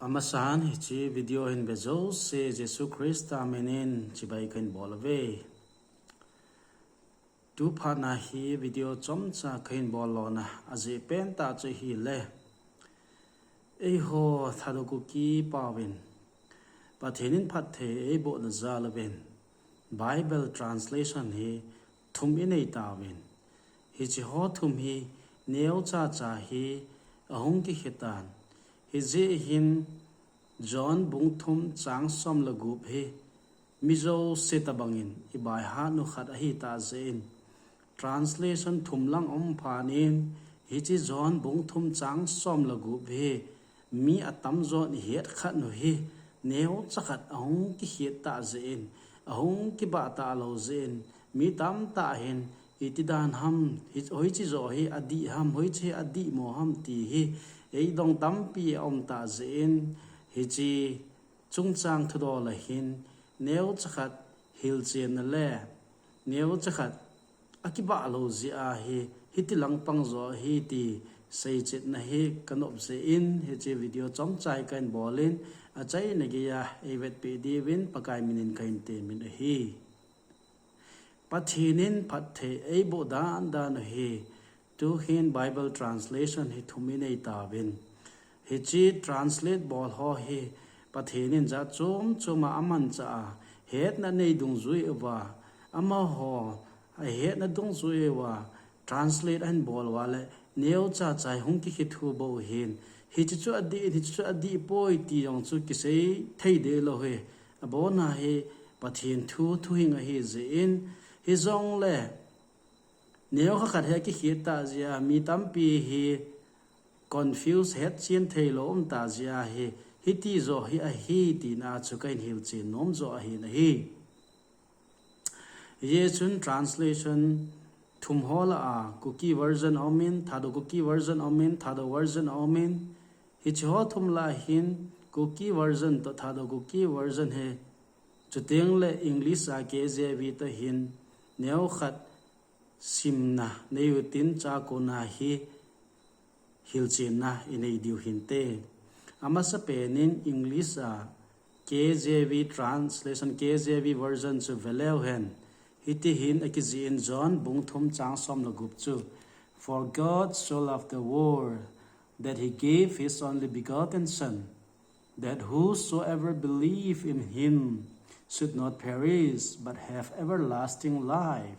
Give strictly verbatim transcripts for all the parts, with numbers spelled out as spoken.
Amasan hiche video hin ve jouse Jesu Christa minin chibai kahin bol uve. Tuphat na hi video chomcha kahin bol lona ajeh pentah chu ahile, eiho Thadou Kuki pauvin Pathen in phatthei eibohna jal uvin Bible translation hi thum inei tauvin, hiche ho thum hi neocha cha hi ahung kikhe tan. Hijeh hin John bung thum chang som le gup hi mi jouse tobangin ibaihat u khat ahitah jeh in, translation thum lang aum phat in, hiche John bung thum chang som le gup hi mi atamjon ihet khat u hi neocha khat ahung kikhet tah jeh in, ahung kibah talou jeh in, mi tamtah hin iti dan ham, hoiche joh hi adih ham, hoiche hi adihmo ham ti hi eidong tampi aum tah jeh in, hiche chungchang thudol a hin neocha khat hilchenna le neocha khat akibah lou jeh a hi, hiti lang pang joh ahi ti seichetna hi kanop jeh in, hiche video chomcha hi kahin bol in, achaina geiya eivetpeh diuvin Pakai minin kahin temin ahi. Pathen in phatthei eiboh dandan u hi, tuhin Bible translation hi thum inei tauvin, hiche translate bol ho hi Pathen in jat chom chom a amanchah a hetna anei dungjui uva, amaho ahetna dungjui uva translate ahin bol uva le neocha cha hi hung kikhe thu bou ahin, hiche chu adih in, hiche chu adih poi ti jong chu kisei thei dehlou hi, abona hi Pathen thu thuhing ahi jeh in, hijongle neokha khat hi akikhet tah jeh a mi tampi hi confuse, hetchen theilou um tah jeh a hi, hiti joh hi ahi tina chu kahin hilchen nom joh ahin ahi. Hijeh chun translation thum ho lah a, Kuki version aumin, Thadou Kuki version aumin, Thadou version aumin, hiche ho thum lah a hin Kuki version toh Thadou Kuki version hi, chuteng le English a K J V toh hin neokhat simna neiutin, chua kona hi hilchenna inei diu hinte. Amasapen in English a K J V translation, K J V version chu veleu hen. Hiti hin akijih in, John bung thum chang som le gup chu, "For God so loved the world that he gave his only begotten Son, that whosoever believe in him should not perish but have everlasting life."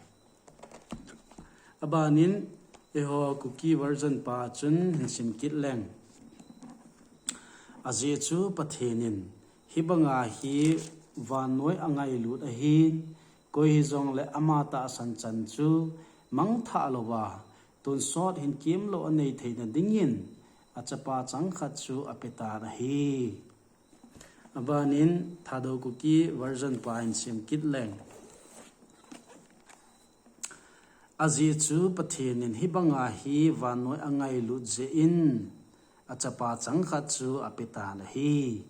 Abanin eiho Kuki version pa chun hin sim kit leng. Ajeh chu Pathen in hibanga hi vannoi angailut ahin, koi hijongle ama tahsan chan chu mangthah louva tonsot hinkemlou anei theina dingin achapa changkhat chu apetan ahi. Abanin Thadou Kuki version pa hin sim kit leng. Ajeh chu Pathen in hibanga hi vannoi angailut jeh in achapa changkhat chu apetan ahi.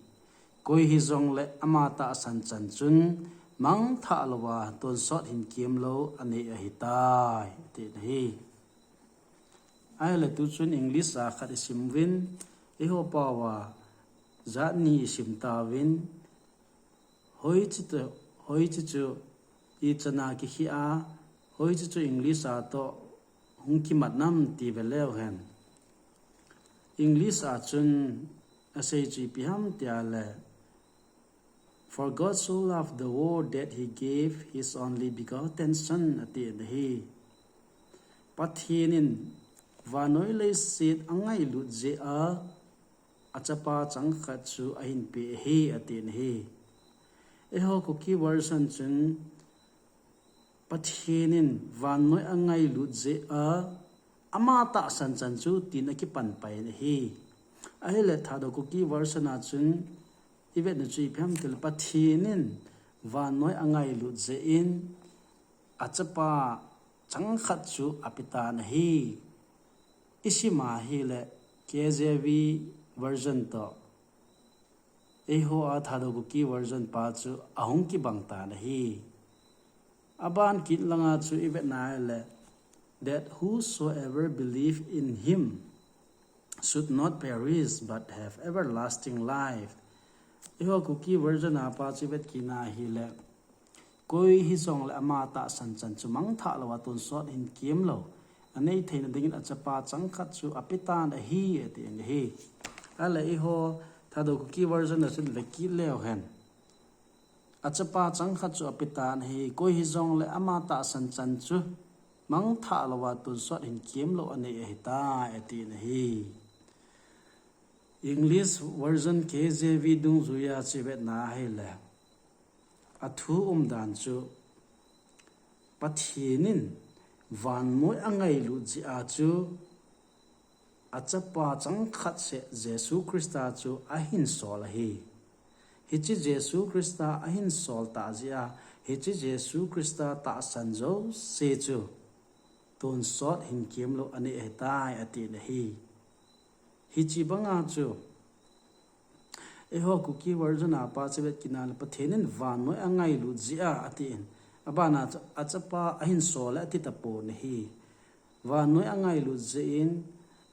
Koi hijongle ama tahsan chan chun mangthah louva tonsot hinkemlou anei ahitai, atin ahi. Ahile tuchun English a khat isim uvin, eiho paova jat ni isim tauvin, hoiche chu, hoiche chu ichan a kikhel a, hoiche chu English a toh hung kimat nam ti veleu hen. English a chun asei chu ipi ham tia le, "For God so loved the world that he gave his only begotten Son," ati ahi. Pathen in vannoi leiset angailut jeh a achapa changkhat chu ahin pe ahi, ati ahi. Eiho Kuki version chun, Pathen in vannoi angailut jeh a ama tahsan chan chu tin akipan pai ahi. Ahile Thadou Kuki version a chun ivetna chu ipi ham tile, Pathen in vannoi angailut jeh in achapa changkhat chu apetan ahi. Isim a hile K J V version toh eiho a Thadou Kuki version pa chu ahung kibang tan ahi. Aban kit langa chu ivetna hile, "That whosoever believe in him should not perish but have everlasting life. Eiho Kuki version a pa chu vet kit na ahile, koi hijongle ama tahsan chan chu mangthah louva tonsot hinkemlou anei theina dingin achapa changkhat chu apetan ahi, atin ahi. Ahile eiho Thadou Kuki version a chun vet kit leu hen. Achapa changkhat chu apetan ahi, koi hijongle ama tahsan chan chu mangthah louva tonsot hinkemlou anei ahitai, atin ahi. English version K J V dungjuiya chu ivetna ahile, athu umdan chu Pathen in vannoi angailut jeh a chu achapa changkhat seh Jesu Christa chu ahinsol ahi. Hiche Jesu Christa ahinsol tah jeh a, hiche Jesu Christa tahsan jouse chu tonsot hinkemlou anei ahitai, atin ahi. Hiche banga chu eiho Kuki version a pa chu vet kit na le, Pathen in vannoi angailut jeh a, atin. Abana chu achapa ahinsol e ati tapon ahi. Vannoi angailut jeh in,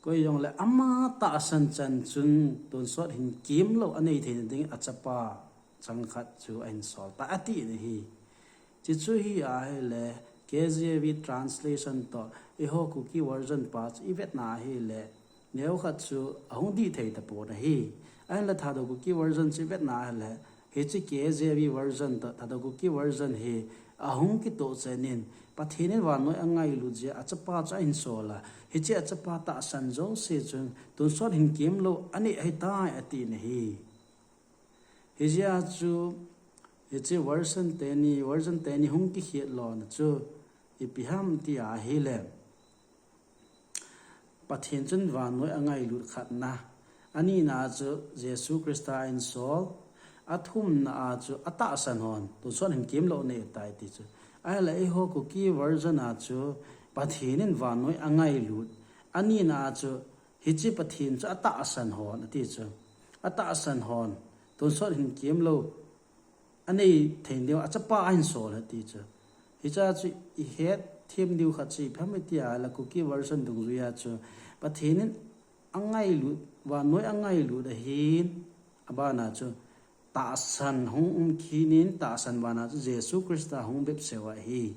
koi jongle ama tahsan chan chun tonsot hinkemlou anei theina dingin achapa changkhat chu ahinsol tai, atin ahi. Chuche chu hi ahile, K J V translation toh eiho Kuki version pa chu ivetna ahile, neokhat chu ahung dih thei tapon ahi. Ahinla Thadou Kuki version chu ivetna ahile, hiche K J V version toh Thadou Kuki version hi ahung kitoh chen in, Pathen in vannoi angailut jeh a achapa chu ahinsol a, hiche achapa tahsan jouse chun tonsot hinkemlou anei ahitai, atin ahi. Hijeh a chu hiche version teni, version teni hung kikhet lona chu ipi ham ti ahile, Pathen chun vannoi angailut khatna, anina chu Jesu Christa ahinsol, athumna a chu atahsan hon tonsot hinkemlou anei tai ti chu. Ahile eiho Kuki version a chu Pathen in vannoi angailut, anina a chu hiche Pathen chu atahsan hon ati chu. Atahsan hon tonsot hinkemlou anei thei diu achapa ahinsol ati chu. Hichea chu ihet them diu khat chu ipi ham iti ahile, Kuki version dungjuiya chu Pathen in angailut, vannoi angailut ahin, abana chu tahsan hung um kit in, tahsan bana chu Jesu Christa hung bepseu ahi.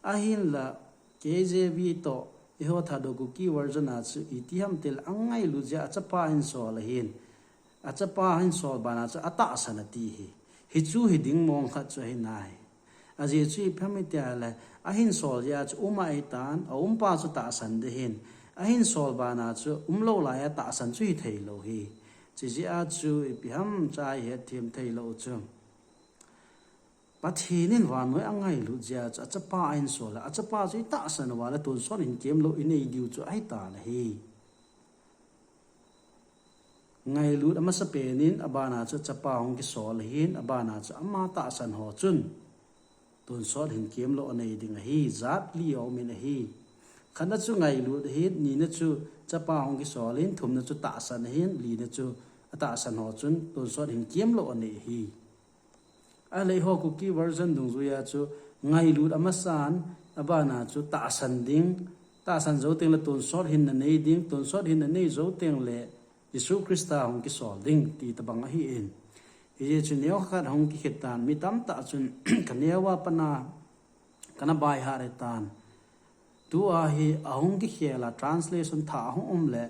Ahinla K J V toh eiho Thadou Kuki version a chu iti ham tile, angailut jeh a achapa ahinsol ahin, achapa ahinsol bana chu atahsan ati hi. Hichu hiding mong khat chu ahi nai. Ajeh chu ipi ham iti ahile, ahinsol jeh a chu um ahitan, aumpa chu tahsan ding ahin, ahinsol bana chu umlou laiya tahsan chu hithei lou hi. Chujeh a chu ipi ham cha ihet them theilou chu, Pathen in vannoi angailut jeh a chu achapa ahinsol a, achapa chu itahsan uva le tonsot hinkemlou inei diu chu ahitan ahi. Ngailut amasapen in, abana chu achapa hung kisol ahin, abana chu ama tahsan ho chun tonsot hinkemlou anei ding ahi. Jat li aumin ahi. Khatna chu ngailut ahin, nina chu chapa hung kisol in, thumna chu tahsan ahin, lina chu atahsan ho chun tonsot hinkemlou anei ahi. Ahile eiho Kuki version dungjuiya chu ngailut amasan, abana chu tahsan ding, tahsan jou tengle tonsot hinna nei ding, tonsot hinna nei jou tengle Jesu Christa hung kisol ding ti tobang ahin. Hijeh chun neokhat hung kikhet tan, mi tamtah chun kaneova pana kana baihat ahitan. Tua hi ahung kikhel a, translation thah ahung um le,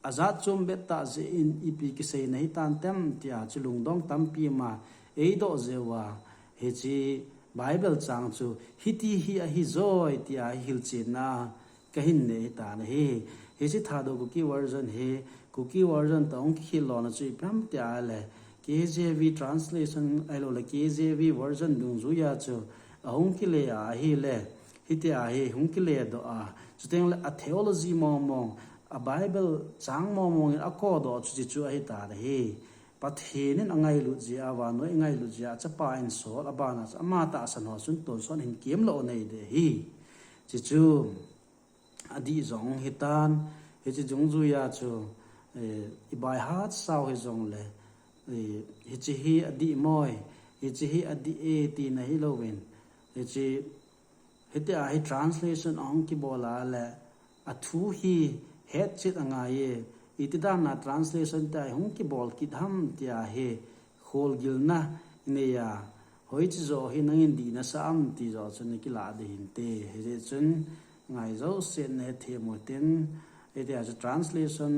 ajat chom bep tah jeh in ipi kiseina hitantem tia chu lungdong tampi ama eidoh jeh uva, hiche Bible chang chu hiti hi ahi joi tia hilchetna kahin nei tan ahi. Hiche Thadou Kuki version hi, Kuki version toh hung kikhel lona chu ipi ham tia ahile, K J V translation ahiloule K J V version dungjuiya chu ahung kile a ahile, hitia hi hung kiledoh a, chutengle a theology mong mong, a Bible chang mong mong in akodoh chu, chuche chu ahitan ahi. Pathen in angailut jeh a, vannoi angailut jeh a achapa ahinsol, abana chu ama tahsan ho chun tonsot hinkemlou anei ding ahi. Chuche chu adih jong hitan, hiche dungjuiya chu, eh, ibaihat sao hijongle, eh, hiche hi adih moi, hiche hi adih e tina hilouvin, hiche, hitia hi translation ahung kibol a le, athu hi het chet angai e. Iti dan a translation tia hung kibol kit ham tia hi kholgilna inei a, hoiche joh hi nangin dih nasa am ti joh chun nakilah ding hinte. Hijeh chun ngai jouse nahet them utin, hitia chu translation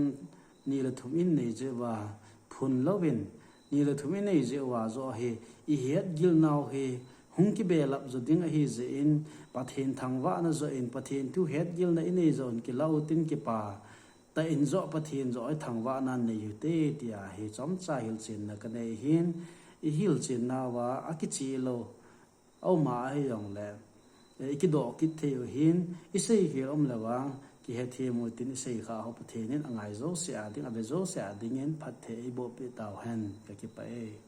ni le thum in nei jeh uva phun louvin, ni le thum in nei jeh uva joh hi ihet gilnau hi hung kibelap jo ding ahi jeh in, Pathen thangvahna joh in, Pathen thu het gilna inei joh in kilah utin kipa tah in joh Pathen joh hi thangvahna nei ute tia hi chomcha hilchenna kanei hin, ihilchenna uva akicheh lou aum a ahijongle, eh, ikidoh kit thei u hin, isei khel um le vang kihethem utin isei kha ho Pathen in angai jouse a ding, ave jouse a dingin phatthei eiboh peh tauhen, kakipah e.